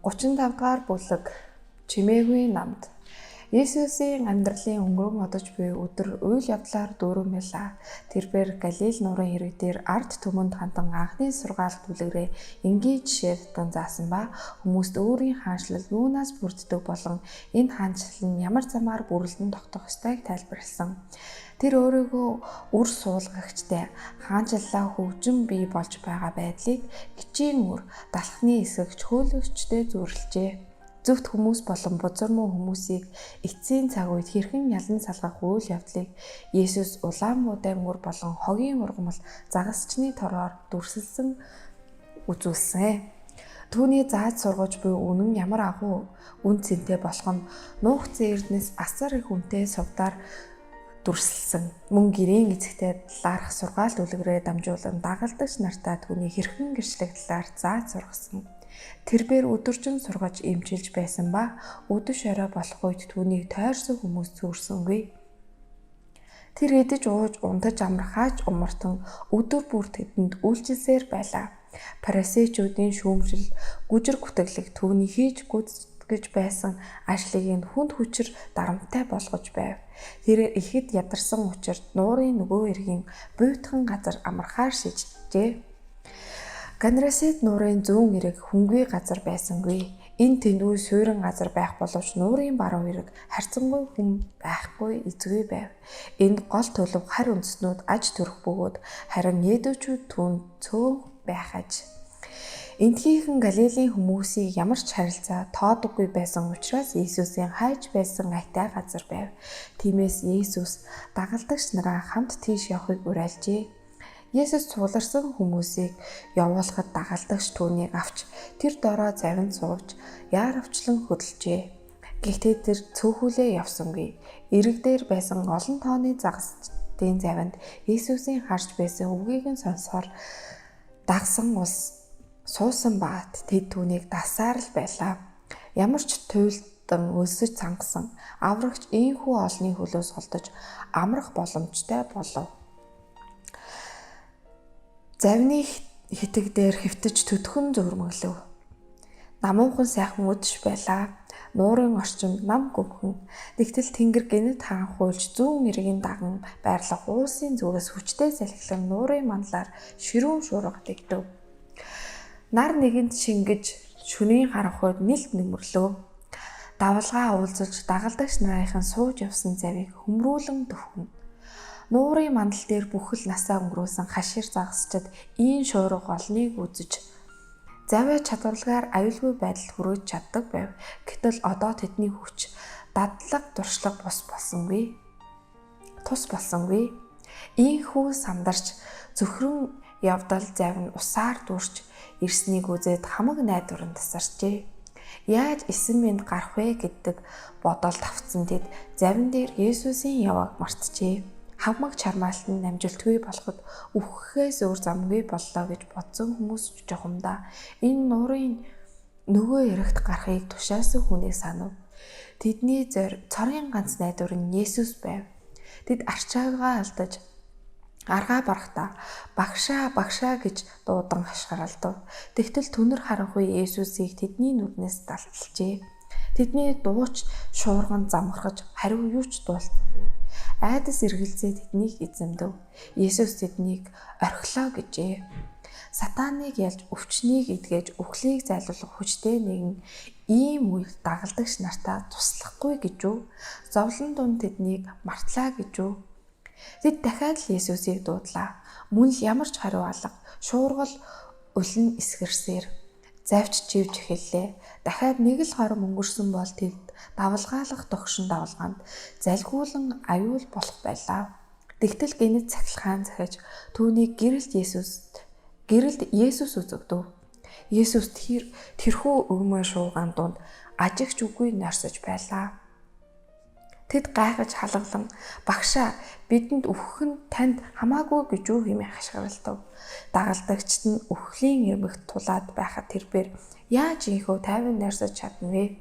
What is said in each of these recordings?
35 дугаар бүлэг. Чимээгүй намд. Есүсийн амьдралын өнгөрөн одож буй өдөр үйл явдлаар дүүрэн байлаа. Тэрбээр Галил нуурын хэрэг дээр ард түмэнд хандан анхны сургаал бүлэгрээ энгийн жишээ татан заасан ба хүмүүст өөрийн хаанчлал юунаас бүрддэг болон энэ хаанчлал нь ямар замаар бүрэлдэн тогтох ёстойг тайлбарласан. Тэр өөрийгөө үр суулгагчтай хаанчлалаа хөгжин бий болж байгаа байдлыг гिचийн үр, далхны эсэгч хөөлөгчтэй зүйрлэжээ. Зөвхт хүмүүс болон бузар муу хүмүүсийг эцсийн цаг үед хэрхэн ялан салгах үйл явдлыг Есүс улаан буудай мөр болон хогийн ургамал загасчны тороор дүрсэлсэн үзүүлсэн. Түүний зааж сургаж буй үнэн ямар агуу үн цэнтэй болох нь нуугдсан эрдэнэс асар их үнэтэй сувдаар дүрсэлсэн. Мөн гэрийн эзэгтэй талаарх сургаал үлгэрээ дамжуулан дагалдагч нартаа түүний хэрхэн гэрчлэх талаар зааж сургасан. Тэрбээр өдөржин сургаж эмчилж байсан ба үдэш орой болох үед түүнийг тойрсон хүмүүс зүүрсэнгүй. Тэр идэж ууж унтаж амрахаач умартан өдөр бүр тэдэнд үйлчилсээр байлаа. Парасейчүүдийн шүүмжил, гүжир гүтгэлэг түүний хийж гүйцэтгэж байсан ажлыг нь хүнд хүчээр дарамттай болгож байв. Тэрээр ихэд ядарсан учир нуурын нөгөө эргийн буйтхан газар амрахаар шийджээ. Ганрасет нуурын зүүн эрэг хүнгүй газар байсангүй. Энэ тэндүү суурин газар байх боловч нуурын баруун эрэг харьцангуй хүн байхгүй эзгүй байв. Энд гол төлөв харь үндэстнүүд аж төрөх бөгөөд харин Едэвчүүд түүнд цөөн байх аж. Эндхийнхэн Галилийн хүмүүсийг ямар ч харилцаа тоодоггүй байсан учраас Иесусийн хайж байсан айтай газар байв. Тиймээс Иесус дагалдагч нараа хамт тийш явахыг уриалжээ. Есүс цугларсан хүмүүсийг явуулахад дагалдагч түүнийг авч тэр дороо завинд сууж яаравчлан хөдөлжээ. Гэхдээ тэр цөөхүлээ явсангүй. Ирэг дээр байсан олон тооны загасчдын завинд Есүсийн харж байсан үгийг нь сонсохоор дагсан улс суусан ба тэд түүнийг дасаар л байлаа. Ямар ч туйлдан өлсөж цангасан аврагч ийхүү олны хөлөөс холдож амрах боломжтой болов. Завны хитэг дээр хэвтэж төдхөн зөөрмөглөв. Намуухан сайхан үдш байлаа. Нуурын орчинд нам гүмхэн. Тэгтэл тэнгэр гэнэт хаанхуйлж зүүн эргийн даган байрлах уулсын зүгээс хүчтэй салхилан нуурын манлаар ширүүн шуурга дэгдэв. Нар нэгэнд шингэж шөнийн харанхуйд нэлт нөмөрлөө. Давалгаа уулзалж дагалдагч нарынхан сууж явсан завийг хөмрүүлэн дөхнө. Нуурын мандал дээр бүхэл насаа өнгөрөөсөн хашир загасчид ийн шуурга олныг үзэж завиа чадварлагаар аюулгүй байдалд хүрэж чаддаг байв. Гэтэл одоо тэдний хүч дадлаг туршлага бус болсонгүй. Тус болсонгүй. Ийхүү сандарч зөвхөн явдал завь нь усаар дүүрч ирснийг үзээд хамаг найдвар нь тасарчээ. Яаж эсэн минь гарах вэ гэдэг бодол тавцсан тэд завин дээр Есүсийн явааг мартжээ. Хамаг чармаалт нь амжилтгүй болоход үхэхээс өөр замгүй боллоо гэж бодсон хүмүүс жухамдаа энэ нуурын нөгөө эрэгт гарахыг тушаасан хүнийг санав. Тэдний цорын ганц найдвар нь Есүс байв. Тэд арчаагаа алдаж аргаа барахтаа багшаа багшаа гэж дуудан хашгиралдав. Тэгтэл түнэр харанхуй Есүсийг тэдний нүднээс далталжээ. Тэдний дууч шуурган замхархаж хариу юу ч дуулцсангүй. Айдас эргэлзээ тэднийг эзэмдэв. Есүс тэднийг орхилоо гэжээ. Сатаныг ялж өвчнийг эдгэж үхлийг зайлуулах хүчтэй нэгэн ийм үед дагалдагч нартаа туслахгүй гэж үү? Зовлон дунд тэднийг мартлаа гэж үү? Тэд дахиад л Есүсийг дуудлаа. Мөн л ямар ч хариу алга, шуургал улин эсгэрсээр завч чивж эхэллээ. Дахиад нэг л хором өнгөрсөн бол тэд давалгаалах догшин давалгаанд залгиулан аюул болох байлаа. Тэгтэл гэнэт цахилгаан захиж түүнийг гэрэлд Есүс үзэгдэв. Есүс тэрхүү өгмөө шуугаан дунд ажигч үгүй нойрсож байлаа. Тэд гайхаж халгалан багшаа бидэнд үхэх нь танд хамаагүй гэж юу хэмээн хашгиралдав. Дагалдагчид нь үхлийн ирмэгт тулаад байхад тэрбээр яаж ийхүү тайван нойрсож чадна вэ?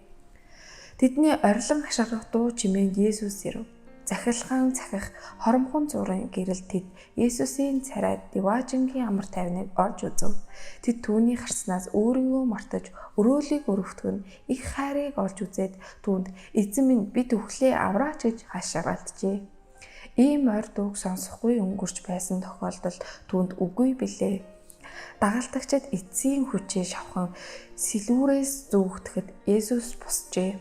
Тэдний орилон хашгирах дуу чимээнд Есүс ирэв. Захилгаан захих хоромхон зуурын гэрэл тэд Есүсийн царайд диваажингийн амар тайвныг олж үзэв. Тэд түүний харснаас өөрийгөө мартаж өрөөлийг өрөвтгөх нь их хайрыг олж үзээд түүнд "Эзэн минь, бид үхлээ авраач" гэж хашгиралджээ. Ийм ойр дууг сонсохгүй өнгөрч байсан тохиолдолд түүнд үгүй билээ. Дагалдагчид эцсийн хүчээ шавхан сэлүүрээс зүүгдэхэд Есүс босжээ.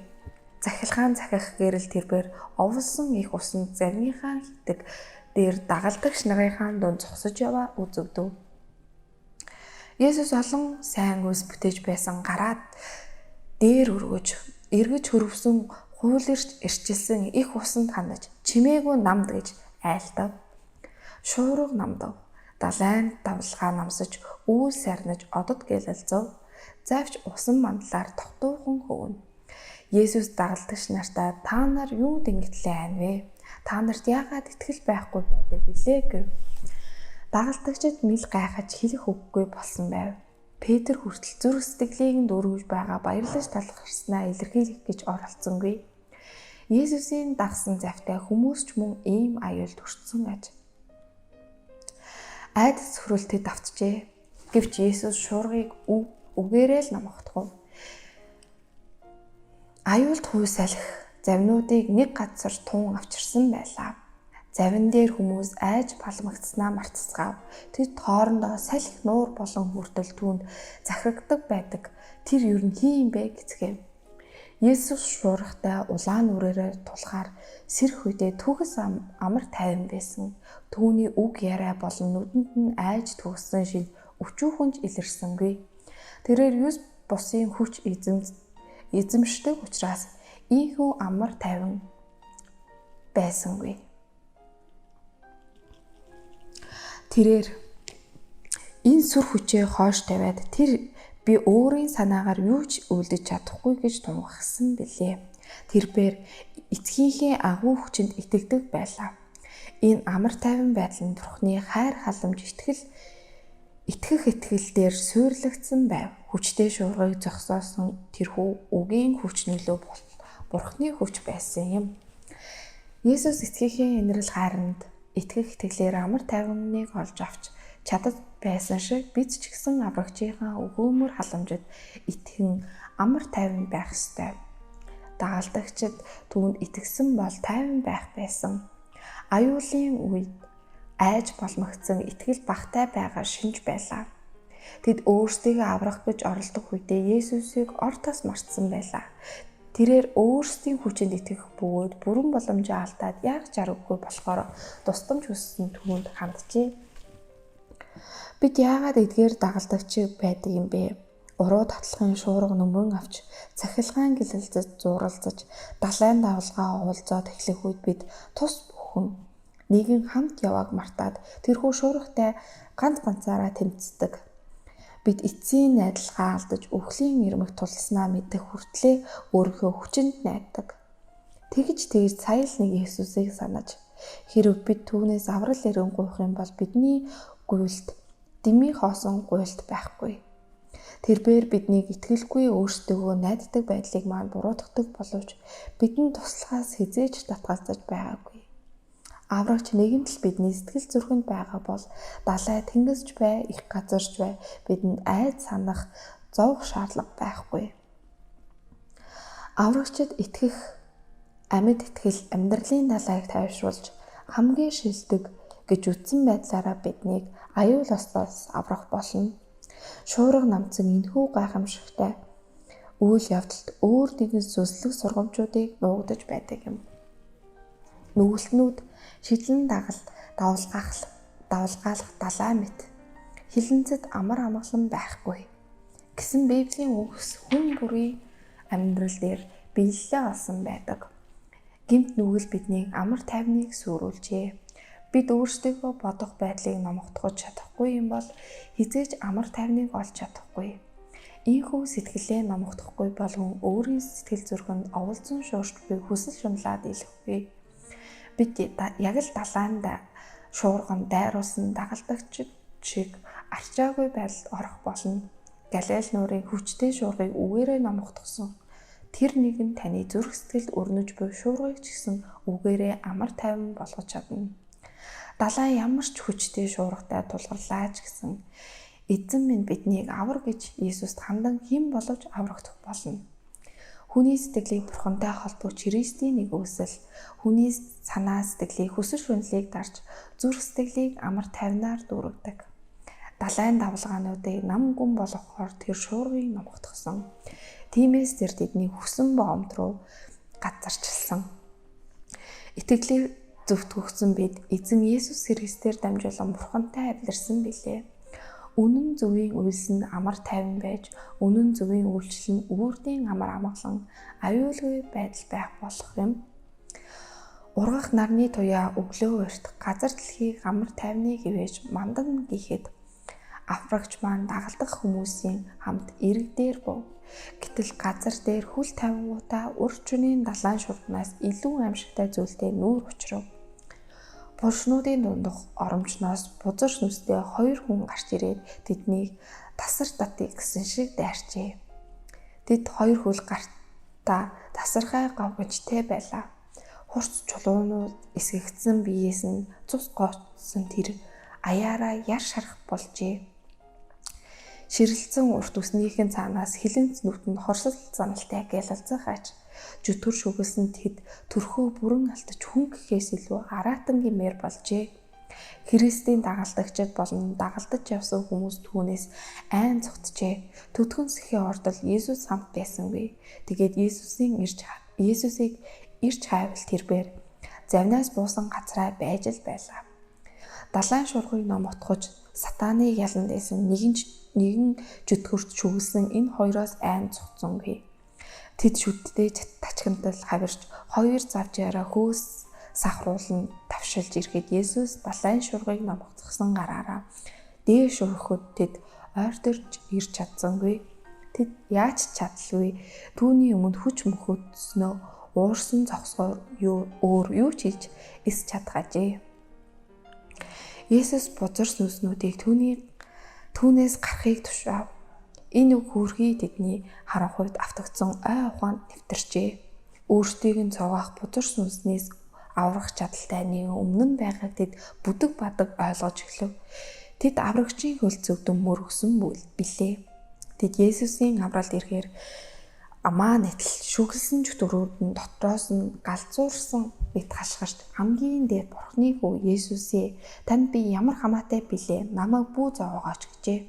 Захилгаан захих гэрэл тэрбээр оволсон их усанд завныхаа хитэг дээр дагалдагч нарынхаа дунд зогсож яваа үзэгдэв. Есүс олон сайн үйлс бүтээж байсан гараад дээр өргөж, эргэж хөрвсөн хуулирч эрчилсэн их усанд хандаж чимээгүй намд гэж айлдав. Шуурга намдав. Далайн давлгаа намсаж, үүл сарниж одод гэлэлзэв. Завч усан мандлаар тогтуухан хөвнө. Есүс дагалдагч нартаа та нар юунд ингэтлээ айн вэ? Та нарт яагаад итгэл байхгүй байдаг билээ гэв. Дагалдагчид мэл гайхаж хэлэх үггүй болсон байв. Петр хүртэл зүрх сэтгэлийг нь дүүргэж байгаа баярлаж талархснаа илэрхийлэх гэж оролцсонгүй. Есүсийн дагсан завтай хүмүүс ч мөн ийм аюулд хүртсэн аж. Айдас хөрөлтөд автжээ. Гэвч Есүс шуургыг үгээрээ л номгохдов. Аюулт хүй салхи завнуудыг нэг газар туун авчирсан байлаа. Завин дээр хүмүүс айж балмагдсанаа мартцгаав. Тэд хоорондоо салхи нуур болон хүртэл түүнд захирагдаг байдаг. Тэр ер нь хин юм бэ гэцгээв. Есүс шуургатай улаан нүрээрээ тулахаар сэрх үедээ төгс амар тайван байсан. Түүний үг яриа болон нүдэнд нь айж төгссөн шин өчүүхэн ч илэрсэнгүй. Тэрээр юус бусын хүч эзэмшдэг учраас ийхүү амар тайван байсангүй. Тэрээр энэ сүр хүчээ хойш тавиад тэр би өөрийн санаагаар юу ч үйлдэж чадахгүй гэж тунхагласан билээ. Тэрбээр эцгийнхээ агуу хүчинд итгэдэг байлаа. Энэ амар тайван байдал нь Бурхны хайр халамж итгэх итгэл дээр суйрлагдсан байв. Хүчтэй шуургыг зогсоосон тэрхүү үгийн хүч нөлөө Бурхны хүч байсан юм. Есүс эцгийнхээ инрэл хайранд итгэх итгэлээр амар тайвныг олж авч чадаж байсан шиг бид ч гэсэн аврагчийнхаа өгөөмөр халамжид итгэн амар тайван байх ёстой. Дагалдагчид түүнд итгэсэн бол тайван байх байсан. Аюулын үед айж боломгдсон итгэл багтай байгаа шинж байлаа. Тэд өөрсдийгөө аврах гэж оролдох үедээ Есүсийг ор тас мартсан байлаа. Тэрээр өөрсдийн хүчинд итгэх бөгөөд бүрэн боломжоо алдаад яах чаргагүй болохоор тусламж хүссэн түүнд ханджээ. Бид яагаад эдгээр дагалдагч байдаг юм бэ? Уруу татлахын шуурга нөмрөн авч, цахилгаан гэлэлзэж, зуралзаж, далайн давлгаа уулзаад эхлэх үед бид тус бүхэн нэгэн хамт явааг мартаад тэрхүү шуургатай ганц ганцаараа тэмцдэг. Бид эцсийн найдалгаа алдаж үхлийн ирмэг тулснаа мэдэх хүртлээ өөрийнхөө хүчинд найддаг. Тэгж тэгж сая л нэг Есүсийг санаж хэрв бид түүнээс аврал ирэн гуйх юм бол бидний гуйлт дэмий хоосон гуйлт байхгүй. Тэрбээр биднийг итгэлгүй өөрсдөө найддаг байдлыг маань буруутгадаг боловч бидэнд туслахаас хэзээ ч татгалзаж байгаагүй. Аврагч нэгэн л бидний сэтгэл зүрхэнд байгаа бол далай тэнгисч бай, их газарч бай бидэнд айд санах, зовх шаардлага байхгүй. Аврагчид итгэх амьд итгэл амьдралын далайг тайвшруулж хамгийн шилдэг гэж үзсэн байдлаараа биднийг аюул ослоос аврах болно. Шуурга намцсан энэхүү гайхамшигтай үйл явдалд өөр нэгэн сүнслэг сургамжуудыг нуугдаж байдаг юм. Нүгэлтнүүд шидлэн дагал, давлгаалах далай мэт хилэнцэд амар амгалан байхгүй гэсэн Библийн үгс хүн бүрийн амьдрал дээр биелэлээ олсон байдаг. Гэмт нүгэл биднийг амар тайвныг сүрүүлжээ. Бид өөрсдийгөө бодох байдлыг номготгож чадахгүй юм бол хэзээ ч амар тайвныг олж чадахгүй. Ийхүү сэтгэлээ номгохдохгүй бол хүн өөрийн сэтгэл зүрхэнд оволцон шуурч буй хүсэл шумлаад илэхгүй. Бид яг л далайнд шуурган дайруулсан дагалдагч шиг арчаагүй байдалд орох болно. Галил нуурын хүчтэй шуургыг үгээрээ номгохдсон Тэр нэгэн таны зүрх сэтгэлд өрнөж буй шуургыг ч гэсэн үгээрээ амар тайван болгож чадна. Далайн ямар ч хүчтэй шуургатай тулгарлаа ч гэсэн эзэн минь биднийг авар гэж Иесуст хандан хэн боловч аврагдах болно. Хүний сэтгэлийг Бурхантай холбогч Христийн нэгүсэл хүний санаа сэтгэлийг хүсэл шүнлийг дарж зүрх сэтгэлийг амар тайвнаар дүүргэдэг. Далайн давлгаануудыг нам гүн болгохоор тэр шуургыг номготгосон. Тиймээс тэр тэдний хүсэн боомт руу газарчилсан. Итгэлээр зөвтгөгдсөн бид эзэн Есүс Христээр дамжуулан Бурхантай авлирсан билээ. Үнэн зөвийн үйлс нь амар тайван байж, үнэн зөвийн үйлчлэл нь үрдийн амар амгалан, аюулгүй байдал байх болох юм. Ургах нарны туяа өглөө урт газар дэлхийг амар тайвны хивээж мандан гэхэд аврагч маань дагалдах хүмүүсийн хамт ирэг дээр був. Гэтэл газар дээр хүл тавингуудаа урт шөнийн далайн шурганаас илүү аимшигтай зүйлтэй нүүр учрав. Булшнуудын дундах оромжноос бузар сүнстэй хоёр хүн гарч ирээд тэднийг тасар татъя гэсэн шиг дайрчээ. Тэд хоёр хөл гартаа тасархай гов гинжтэй байлаа. Хурц чулуунууд эсгэгдсэн биеэс нь цус гоцсон тэр аяараа яр шарах болжээ. Ширэлцэн урт үснийхэн цаанаас хилэнц нүд нь хорсол заналтай гялалзах аж чөтгөр шүглэсэн тэд төрхөө бүрэн алтаж хүн гэхээс илүү араатан гэмээр болжээ. Христийн дагалдагчид болон дагалдаж явсан хүмүүс түүнээс айн цогтжээ. Төдгөн сэхээ ордол Есүс хамт байсангүй. Тэгээд Есүсийг ирж хайвал тэрбээр завнаас буусан газраа байж л байлаа. Далайн шуургыг номотгож сатаныг ялан дээсэн нэгэн чөтгөрт шүглэсэн энэ хоёроос айн цогцсонгүй. Тэд шүдтэй тачигнтал хавирч хоёр завжаараа хөөс сахруулан тавшилж ирэхэд Есүс далайн шуургыг номгоцсон гараараа дээш өрөхөд тэд ойртож ирж чадсангүй. Тэд яаж чадалгүй түүний өмнө хүч мөхөдснөө уурсан зогсгоор өөр юу ч хийж эс чадгажээ. Есүс бузар сүнснүүдийг түүнээс гарахыг тушаав. Энэ үг хөөрхий тэдний харанхуйд автагдсан ой ухаанд нэвтэрчээ. Өөрсдийг нь цовоох бузар сүнснээс аврах чадалтай нэгэн өмнө нь байгааг тэд бүдэг бадаг ойлгож эхлэв. Тэд аврагчийн хөл зөгдөн мөргсөн билээ. Тэд Есүсийн авралд ирэхээр амаа нэтл шүглсэн чөтгөрүүд нь дотроос нь галзуурсан мэт хашгирч хамгийн дээд Бурхны хүү Есүсээ танд би ямар хамаатай билээ, намайг бүү зовоогооч гэжээ.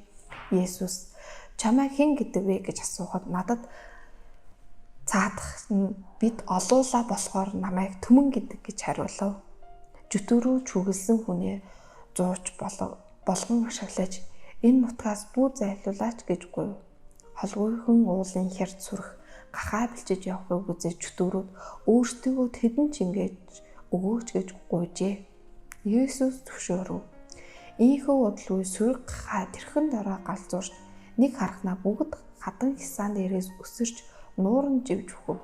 Есүс чамайг хэн гэдэг вэ гэж асуухад надад цаадах нь бид олуула болохоор намайг түмэн гэдэг гэж хариулав. Чөтгөрөө чүгэлсэн хүнээ зууч болгон ашиглаж энэ нутгаас бүү зайлуулаач гэж гуйв. Холгүйхэн уулын хярд сүрэх гахаа бэлчиж явахыг үзэж чөтгөрүүд өөрсдийгөө тэдэн ч ингэж өгөөч гэж гуйжээ. Есүс зөвшөөрөв. Ийхүү удалгүй сүрэг гахаа тэрхэн дорой галзуурч нэг харахнаа бүгд хадан хисаан дээрээс өсөрч нууран живж өгөв.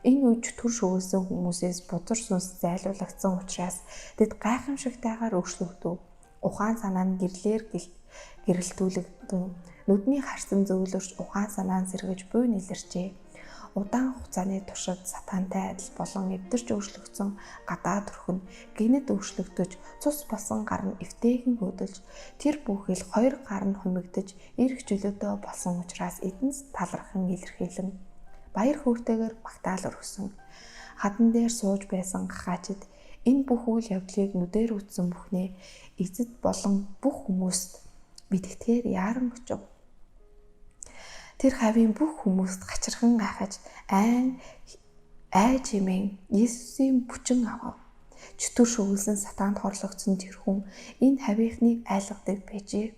Энэ үед чөтгөр шүглэсэн хүмүүсээс бузар сүнс зайлуулагдсан учраас тэд гайхамшигтайгаар өөрчлөгдөв. Ухаан санаа нь гэрлээр гэрэлтүүлэгдэн нүдний харсан зөөлөрч ухаан санаа нь сэргэж буй нэлэрчээ. Удаан хугацааны туршид сатантай адил болон эвдэрч өөрчлөгдсөн гадаа төрх нь гинэд өөрчлөгдөж цус болсон гар нь эвтэйхэн хөдөлж тэр бүхэл хоёр гар нь хумигдаж эрх чөлөөтэй болсон учраас эдэнс талархан илэрхийлэн баяр хөөртэйгээр магтаал өргөсөн. Хадан дээр сууж байсан гахаачид энэ бүх үйл явдлыг нүдээр үзсэн бүхнээ эзэд болон бүх хүмүүст мэдгэдгээр яаран очив. Тэр хавийн бүх хүмүүст гачирхан гайхаж айж хэмээн Есүсийн бүчин авав. Чөтгөр шүглэсэн сатаанд хорлогдсон тэр хүн энэ хавийнхныг айлгадаг байжээ.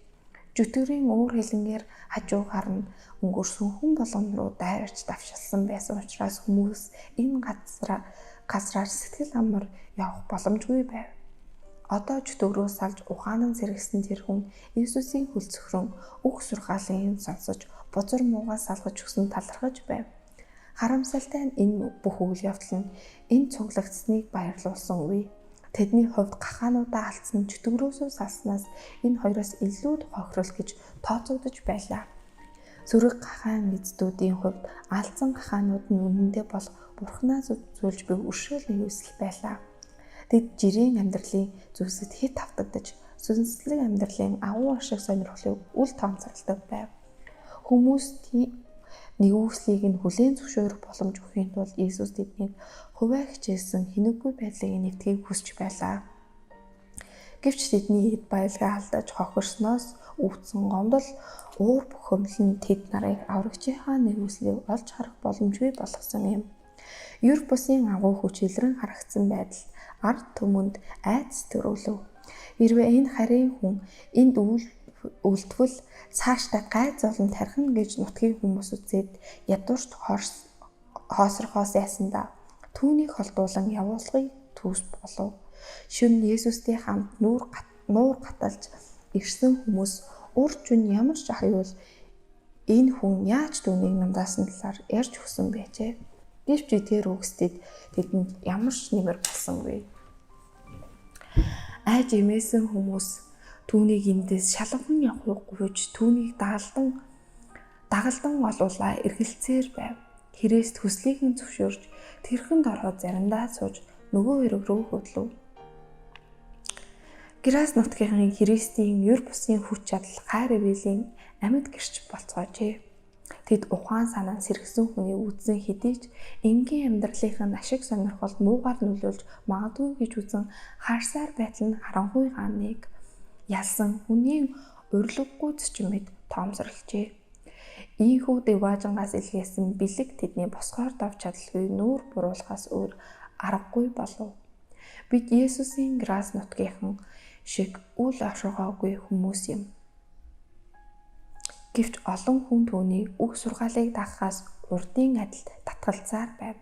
Чөтгөрийн уур хилэнгээр хажуугаар нь өнгөрсөн хүн болгон руу дайрч давшилсан байсан учраас хүмүүс энэ газраар сэтгэл амар явах боломжгүй байв. Одоо чөтгөрөө салж ухаан нь сэргэсэн тэр хүн Есүсийн хөл цөхрөн үг сургаалыг сонсож бузар муугаа салгаж өгсөн талархаж байв. Харамсалтай нь энэ бүх үйл явдал нь энэ цуглагдсныг баярлуулсан үе. Тэдний хувьд гахаануудаа алдсан чөтгөрөөсөө салснаас энэ хоёроос илүү хохирол гэж тооцогдож байлаа. Сөрөг гахаан эздүүдийн хувьд алдсан гахаанууд нь үнэндээ бол Бурханаас үзүүлж буй өршөөл нэгүсэл байлаа. Тэд жирийн амьдралын зүйлсэд хэт автагдаж сүнслэг амьдралын агуу ашиг сонирхлыг үл тоомсорлдог байв. Хүмүүс нэгүслийг нь хүлээн зөвшөөрөх боломж өгөхийн тулд Иесус тэднийг хувиа хичээсэн хинэггүй байдлыг нэвтгийг хүсч байлаа. Гэвч тэдний эд баялгаа алдаж хохирсноос үүдсэн гомдол, уур бухимдал нь тэд нарыг аврагчийнхаа нэгүслийг олж харах боломжгүй болгосон юм. Юр бусын агуу хүч илрэн харагдсан байдал ард түмэнд айдас төрүүлв. Хэрвээ энэ харийн хүн энд үлдвэл цаашдаа гай зовлон тархина гэж нутгийн хүмүүс үзээд ядуурт хоосрохоос ясандаа түүнийг холдуулан явуулахыг түүс болов. Шөнө Есүстэй хамт нуур гаталж ирсэн хүмүүс ур жин ямар ч аюул энэ хүн яаж түүнийг намдаасан талаар ярьж өгсөн байжээ. Гэвч тэр үгстэд тэдэнд ямар ч нэмэр болсонгүй. Айж эмээсэн хүмүүс түүнийг эндээс шалган явахыг гуйж түүнийг дагалдан олуулаа эргэлзээр байв. Христ хүслийг нь зөвшөөрч тэрхэн дорход заримдаа сууж нөгөө хэрэг рүү хөдлөв. Герас нутгийн Христийн юр бусын хүч чадал хайр ивэлийн амьд гэрч болцоожээ. Тэд ухаан санаа сэргэсэн хүний үзсэн хэдий ч энгийн амьдралынх нь ашиг сонирхолд муугаар нөлөөлж магадгүй гэж үзэн харсаар байдал нь харанхуй хааныг ялсан хүний урилгагүй зочмид тоомсорлжээ. Ийхүү Дэважингаас илгээсэн бэлэг тэдний босгоор давж чадалгүй нүүр буруулахаас өөр аргагүй болов. Бид Есүсийн Грас нутгийнхан шиг үл оршихоогүй хүмүүс юм. Гэвч олон хүн түүний үг сургаалыг дагахаас урдын адил татгалзаар байв.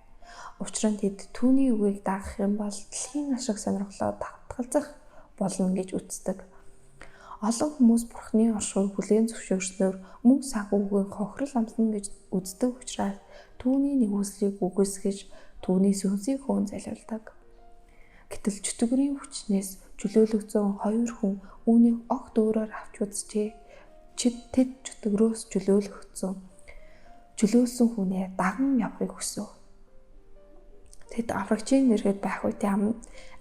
Учир нь тэд түүний үгийг дагах юм бол дэлхийн ашиг сонирхлоо татгалзах болно гэж үздэг. Олон хүмүүс Бурхны оршихуйг хүлээн зөвшөөрснөөр мөн санхүүгийн хохирол амсна гэж үздэг учраас түүний нэгүслийг үгүйсгэж түүний сүнсийг хөөн залиулдаг. Гэтэл чөтгөрийн хүчнээс чөлөөлөгдсөн хоёр хүн үүнийг огт өөрөөр авч үзжээ. Тэд чөтгөрөөс чөлөөлсөн хүнээ даган явахыг хүсэв. Тэд аврагчийн нэргэд байх үедээ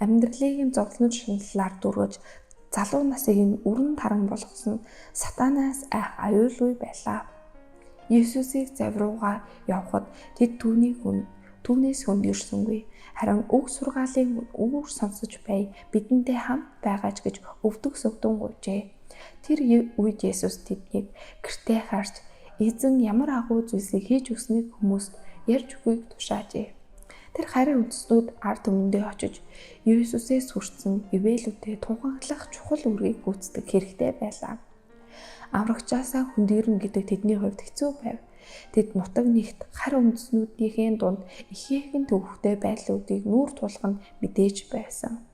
амьдралыг нь зовлон шаналлаар дүүргэж залуу насыг нь өрн таран болгосон сатанаас айх аюулгүй байлаа. Есүсийг завь руугаа явхад тэд түүнээс хөндөрсөнгүй. Харин үг сургаалыг үүр сонсож бай, бидэнтэй хамт байгаач гэж өвдөг сөгдөн гуйжээ. Тэр үед Есүс тэднийг гэртээ харж эзэн ямар агуу зүйлсийг хийж өгснийг хүмүүст ярьж өгөхийг тушаажээ. Тэр харин үндэстнүүд ард түмэндээ очиж Есүсээс хүртсэн ивээлүүдээ тунхаглах чухал үүргийг гүйцэтгэх хэрэгтэй байлаа. Аврагчаасаа хөндөрнө гэдэг тэдний хувьд хэцүү байв. Тэд нутаг нэгт хар үндэстнүүдийнхээ дунд ихээхэн төвхтэй байдлуудыг нүүр тулах нь мэдээж байсан.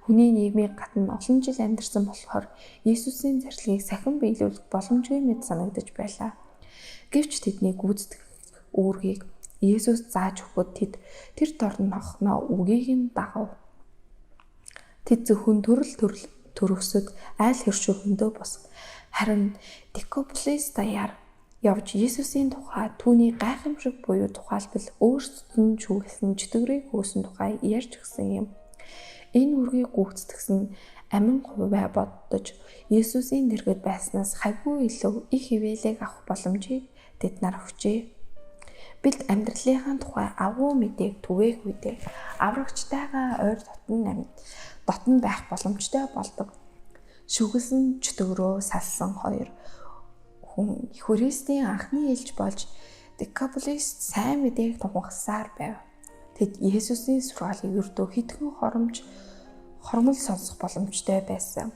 Хүний нийгмийн гадна олон жил амьдарсан болохоор Есүсийн зарлигийг сахин биелүүлэх боломжгүй мэт санагдаж байлаа. Гэвч тэдний гүйцэтгэх үүргийг Есүс зааж өгөхөд тэд тэр дорнохноо үгийг нь дагав. Тэд зөвхөн төрөл төрөл төрөсөд айл хөршөө хөндөө бос. Харин Декополис даяар явж Есүсийн тухай түүний гайхамшиг буюу тухайлбал өөрсдөд нь шүүгэлсэн чөтгөрийг хөөсөн тухай ярьж өгсөн юм. Энэ үргийг гүйцэтгсэн амин хувиа боддож Есүсийн дэргэд байснаас хавьгүй илүү их ивэлийг авах боломжийг тэд нар өгчээ. Бид амьдралынхаа тухай агуу мэдээг түгээх үедээ аврагчтайгаа ойр дотн байх боломжтой болдог. Шүглсэн чөтгөрөө салсан хоёр хүн Христийн анхны элч болж Декаполист сайн мэдээг тунхагласаар байв. Тэд Есүсийн сургаалыг ердөө хэдхэн хормол сонсох боломжтой байсан.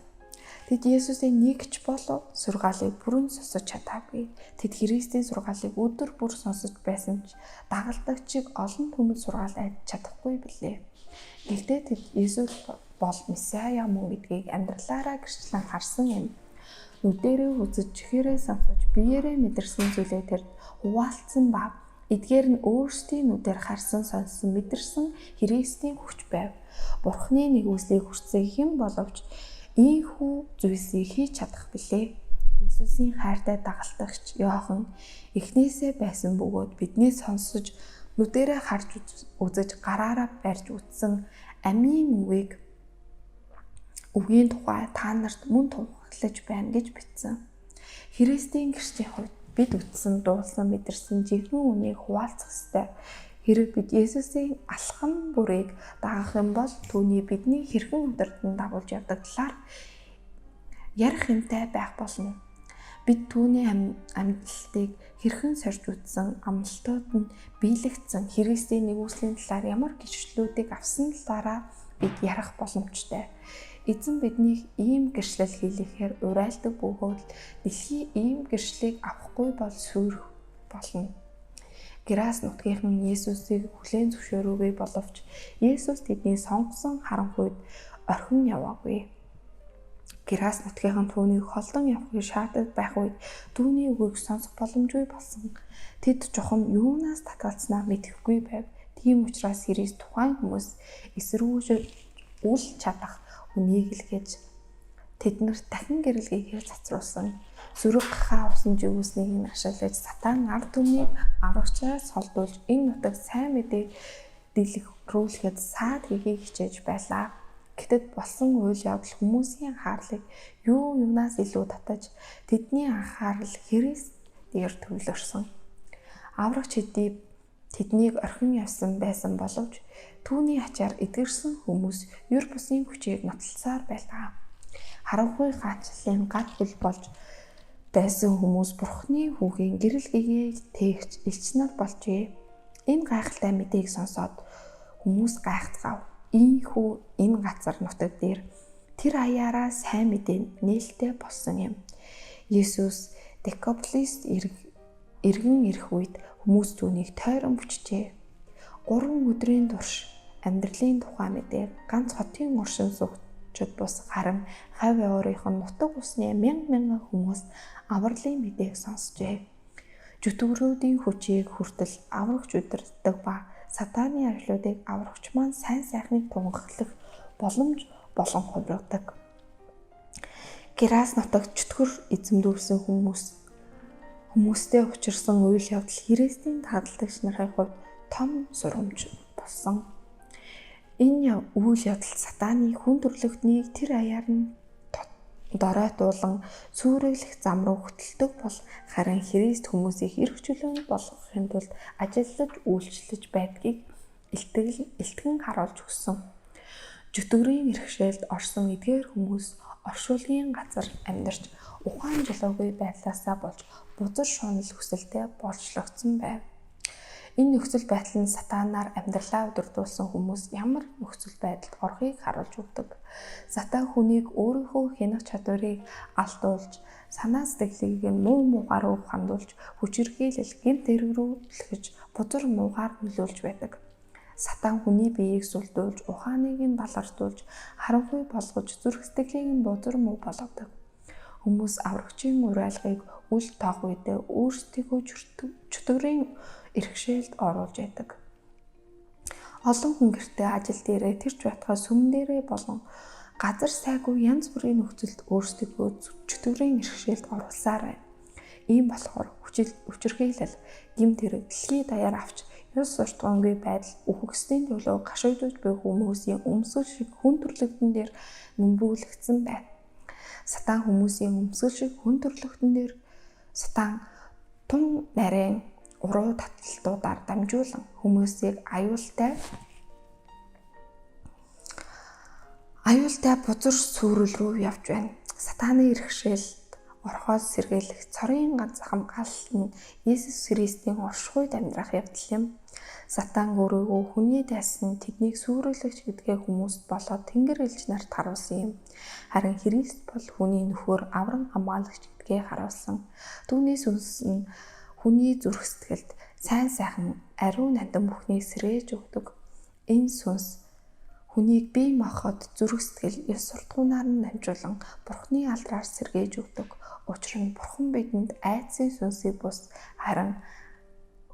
Тэд Есүсийн нэг ч болов сургаалыг бүрэн сонсож чадаагүй. Тэд Христийн сургаалыг өдөр бүр сонсож байсан ч дагалдагчийг олон түмэнд сургаал авч чадахгүй билээ. Гэхдээ тэд Есүс бол Месиа мөн гэдгийг амьдралаараа гэрчлэн харсан юм. Нүдэрээ үзэж, чихээрээ сонсож, биеэрээ мэдэрсэн зүйлээ тэр хуваалцсан ба эдгээр нь өөрсдийн нүдээр харсан, сонссон, мэдэрсэн Христийн хүч байв. Бурхны нэгүслийг хүртсэн хэн боловч ийхүү зүйлсийг хийж чадах билээ. Есүсийн хайртай дагалдагч Иохан эхнээсээ байсан бөгөөд бидний сонсож, нүдэрээ харж үзэж, гараараа барьж үзсэн амийн үгийн тухай та нарт мөн тунхаглаж байна гэж бичсэн. Христийн гэрчлийн хувьд бид үтсэн, дуулсан, мэдэрсэн жинхэнэ үнийг хуваалцах ёстой. Хэрэг бид Есүсийн алхам бүрийг дагах юм бол түүний бидний хэрхэн удирдан дагуулж явдаг талаар ярих юмтай байх болно. Бид түүний амьдлтыг хэрхэн сорж үзсэн, амлалтууд нь биелэгдсэн, Христийн нэгүслийн талаар ямар гэрчлэлүүдийг авсан талаараа бид ярих боломжтой. Эзэн биднийг ийм гэрчлэл хийлгэхээр уриалдаг бөгөөд дэлхий ийм гэрчлэлийг авахгүй бол сүрэх болно. Герас нутгийнхан Есүсийг хүлээн зөвшөөрөөгүй боловч Есүс тэдний сонгосон харанхуйд орхин яваагүй. Герас нутгийнхан түүнийг холдон явахыг шаарддаг байх үед түүний үгийг сонсох боломжгүй болсон. Тэд чухам юунаас татгалцсанаа мэдэхгүй байв. Тийм учраас Христ тухайн хүмүүс эсэргүүж үл чадах үнийг л гэж тэднэрт дахин гэрэлгээгээр цацруулсан. Зүрэг гахаа усан жигүүснийг нь ашиглаж сатан ард түмнийг аврагчаас холдуулж энэ нутагт сайн мэдээг дэлгэрүүлэхэд саад хийхийг хичээж байлаа. Гэтэд болсон үйл явдал хүмүүсийн анхаарлыг юу юунаас илүү татаж тэдний анхаарал Христ дээр төвлөрсөн. Аврагч хэдий тэднийг орхин явсан байсан боловч түүний ачаар эдгэрсэн хүмүүс юр бусын хүчийг нотолсоор байлаа. Харанхуй хаанчлалын гар хөл болж байсан хүмүүс Бурхны хүүгийн гэрэл гэгээг тээгч элч нар болжээ. Энэ гайхалтай мэдээг сонсоод хүмүүс гайхацгаав. Ийхүү энэ газар нутаг дээр тэр аяараа сайн мэдээ нээлттэй болсон юм. Есүс Декаполист эргэн ирэх үед хүмүүс түүнийг тойрон бүчжээ. 3 өдрийн турш амьдралын тухай мэдээ ганц хотын оршин суугчид бус харин хавь ойрынх нь нутаг усны мянган мянган хүмүүс авралын мэдээг сонсжээ. Жүтгөрүүдийн хүчийг хүртэл аврагч удирддаг ба сатааны ажлуудыг аврагч маань сайн сайхныг тунхаглах боломж болон хувиргадаг. Герас нутагт чөтгөр эзэмдүүлсэн хүмүүстэй учирсан үйл явдал Христийн дагалдагч нарын хувьд том сургамж болсон. Энэ үйл явдал сатааны хүн төрлөختнийг тэр аяар нь доройтуулан сүрэглэх зам руу хөтэлдэг бол харин Христ хүмүүсийг эрх чөлөөнд болгохын тулд ажиллаж үйлчлэж байдгийг илтгэн харуулж өгсөн. Жүтгэрийн эрхшээлд орсон эдгээр хүмүүс оршуулгын газар амьдарч ухаан жолоогүй байдлаасаа болж бузар шунал хүсэлтэд болчлогдсон байв. Энэ нөхцөл байдал нь сатанаар амьдралаа удирдуулсан хүмүүс ямар нөхцөл байдалд орохыг харуулж өгдөг. Сатан хүнийг өөрийнхөө хянах чадварыг алдуулж, санаа сэтгэлийг нь муу муугаар хандуулж, хүчирхийлэл, гэмт хэрэг рүү түлхэж, бузар муугаар нөлөөлж байдаг. Сатан хүний биеийг сүлдүүлж, ухааныг нь балгартуулж, харанхуй болгож, зүрх сэтгэлийг нь бузар муу болгодог. Хүмүүс аврагчийн уриалгыг үл тоох үедээ өөрсдийгөө чөтгөрийн эрхшээлд оруулж байдаг. Олон хүн гэртээ ажил дээрээ тэр ч байтугай сүм дээрээ болон газар сайгүй янз бүрийн нөхцөлд өөрсдийгөө чөтгөрийн эрхшээлд оруулсаар байна. Ийм болохоор хүчирхийлэл, гэмт хэрэг дэлхий даяар авч ёс суртахуунгүй байдал үхэгсдийн төлөө гашуудж буй хүмүүсийн өмсгөл шиг хүн төрлөختөн дээр нүмбүүлэгдсэн байна. Сатан хүмүүсийн өмсгөл шиг хүн төрлөختөн дээр сатан тун нарийн уруу таталтуудаар дамжуулан хүмүүсийг аюултай бузар сүрэл рүү явж байна. Сатаны эрхшээлд орхоос сэргийлэх цорын ганц хамгаалалт нь Есүс Христийн оршихуйд амьдрах явдал юм. Сатан өөрийгөө хүний дайсан тэднийг сүрүүлэгч гэдгээ хүмүүст болоод тэнгэр элч нарт харуулсан юм. Харин Христ бол хүний нөхөр авран хамгаалагч гэдгээ харуулсан. Түүний сүнс нь хүний зүрх сэтгэлд сайн сайхан ариун нандин бүхнийг сэргээж өгдөг. Энэ сүнс хүнийг бие махбод зүрх сэтгэл ёс суртахуунаар нь дамжуулан Бурхны алдраар сэргээж өгдөг. Учир нь Бурхан бидэнд айдсын сүнсийг бус харин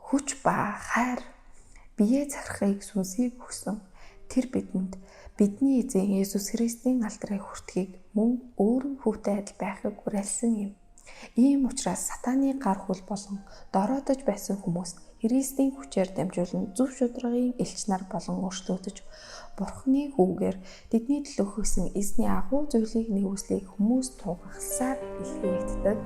хүч ба хайр бие захирахыг сүнсийг өгсөн. Тэр бидэнд бидний эзэн Есүс Христийн алдрыг хүртхийг мөн өөр нь хүүтэй адил байхыг уриалсан юм. Ийм учраас сатааны гар хүл болон дороодож байсан хүмүүс Христийн хүчээр дамжуулан зөв шударгын элч нар болон өөрчлөгдөж Бурхны хүүгээр тэдний төлөөх хийсэн эзний агуу зүйлийг нэгүслийг хүмүүс тунхагласаар илгээгддэг.